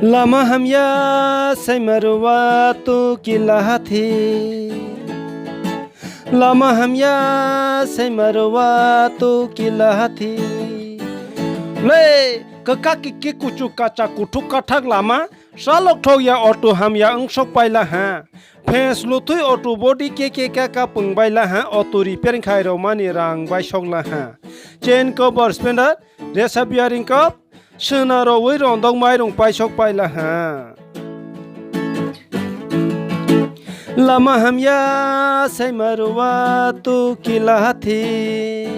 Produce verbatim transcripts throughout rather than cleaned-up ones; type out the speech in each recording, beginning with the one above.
Lama hamya saima rwa tu kila hathi. Lama hamya saima rwa tu kila hathi. Le, kwkak kiki kuchuk kacha kuthuk kathak lama, salok thok ya auto hamya wng sok paila ha. Fence luthui auto body ke ke ka ka pwng baila ha, auto repair khai rw mani rang bai sok la ha. Chain cover spender, resa bearing cup, Swnaro wi rondok mairung paisok paila ha. Lama hamya saima rwa tu kila hathi.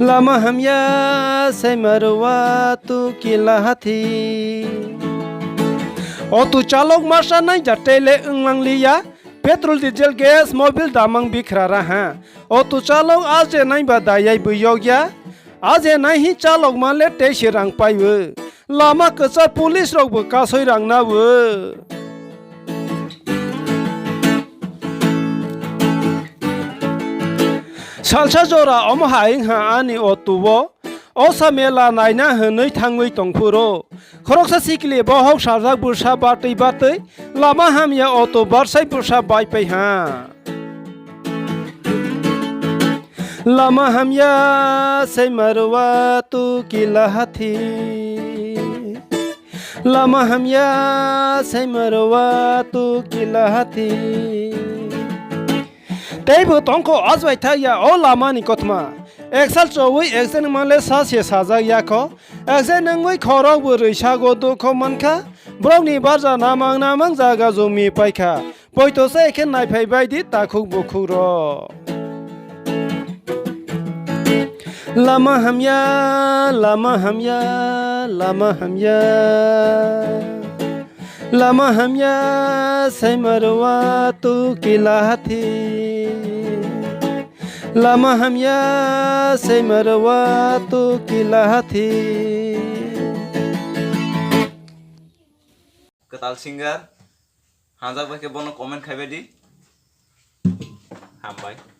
Lama hamya saima rwa tu kila hathi. Auto chalok masa nai jatele wnglang liya. Petrol, diesel, gas, mobil damang bikra raha. Auto chalok aje nai ba dayai bwi yokya. Aje nai hi chalok manle tei se rang paiwi. Lama kwchar police rok bo kasoi rang nawi. Salsa jora omo hai wngha ani auto o. O sa mela naina hwnwi thangwi tongphuru, khoroksa sikli bohok sarjak bwsa batwi batwi lama hamya auto barsai bwsa bai pai ha. Lama hamya saima rwa tu kila hathi. Lama hamya saima rwa tu kila hathi. Teibo tongkho ajwai thakya o lamani kothoma. Eksal chowi accident mangle sa se sajak yakho. Accident wngwi khorok bo rwisago dukho mankha. Borokni barja namang namang jaga jumi paikha. Poito se khe naiphai baidi takhuk bukhuk rok. Lama hamya, lama hamya, lama hamya. Lama hamya saima rwa tu kila hathi. Lama hamya saima rwa tu kila hathi. Kwtal singer, hanjak bai khe bono comment khai bai di. Hambai.